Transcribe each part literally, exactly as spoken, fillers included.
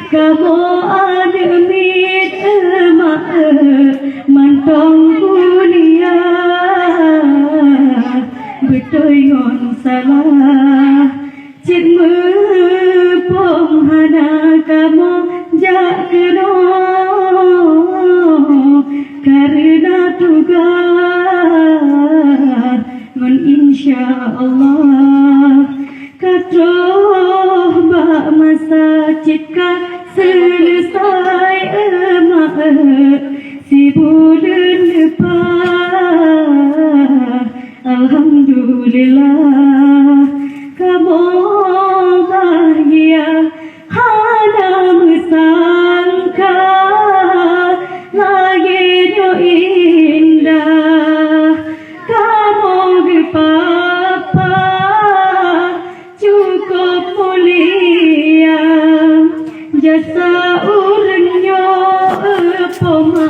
Kamoe aneuk miet, eh, mak, eh, mantong kuliah, beutôi ngon salah. Cit meupom hana kamoe jak keunoe, kareuna tugaih ngon insya Allah. Ka troh bak masa cit ka seuleusai, eh, mak, eh, sibuleuen leupah. Alhamdulillah, kamoe bahgia hana meusangka lagée nyoe indah. Kamoe geupapa cukôp mulia, jasa ureuëng nyoe, eh, poma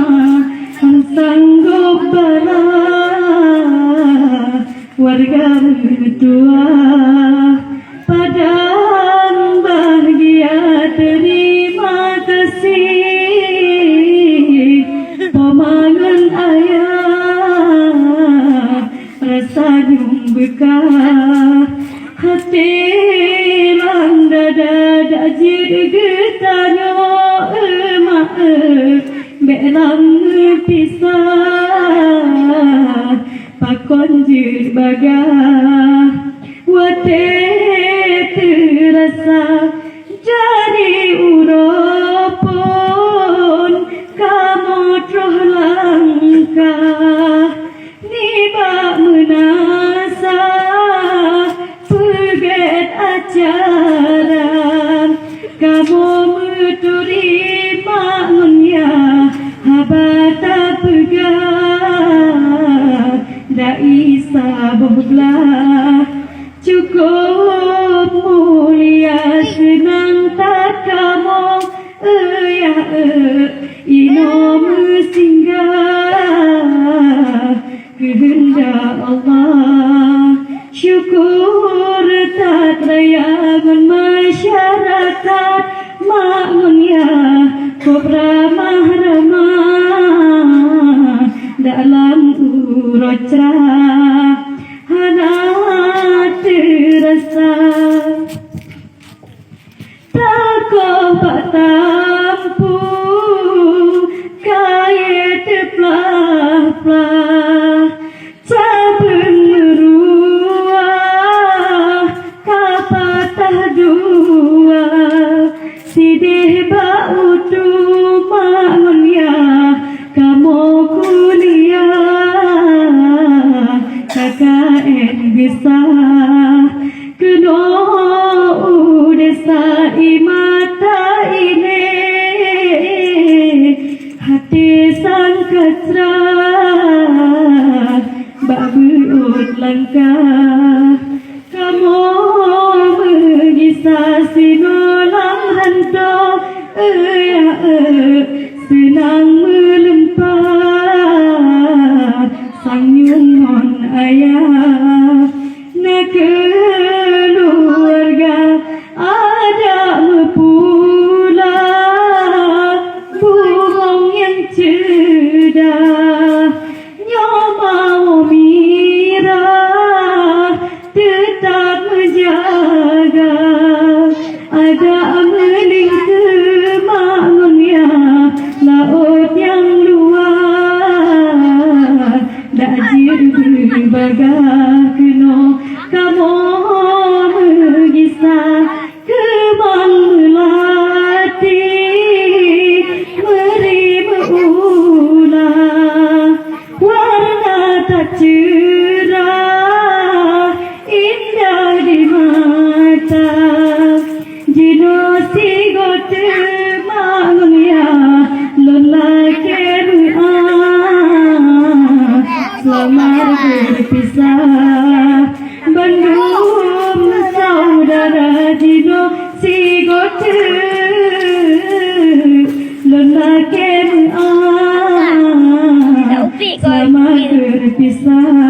han sanggob bala. Warga meutuwah padang bahgia, terima kasih poma ngon ayah, rasa nyang beukah. Até lam dada dak jeuet geutanyoe, eh, mak, eh, bék lom meupisah, pakon jeuet bagah. Watée teurasa jadi uroe phon, kamoe troh langkah. Nibak meunasah peugét acara, kamoe meuturi mak ngon yah haba tapeugah. Dai saboh blah cukôp mulia, seunang that kamoe, eh, yah, eh, inoe meusinggah. Keuheundak Allah, syukur that raya ngon masyarakat, mak ngon yah kôb ramah-ramah dalam uroe crah. Hana teurasa takoh bak tampu, kayée teuplah-plah, cabeueng meuruah ka patah dua. Sideh bak utu mak ngon yah kamoe kuliah, K K N geusah keunoe u desa i mata ilée. Até sang ka crah bak beuôt langkah, kamoe meugisa sinoe lam rantoe, eh, yah, eh, seunang meulimpah sang nyueng ngon ayah. Na keuluwarga adak meupula, bungong nyang ceudah, nyoe mawö mirah teutab meujaga. Adak meulingkeue mak ngon yah laôt nyang luwah, dak jeuet beubagah keunoe kamoe meugisa. Keubang meulati meuri meuulah, warna that ceurah indah di mata. Jinoe sigoe teuma ngon yah lôn lakée meu'ah, seulamat beupisah. Bandum syedara jinoe sigoe teuk lôn lakée meu'ah, seulamat beupisah.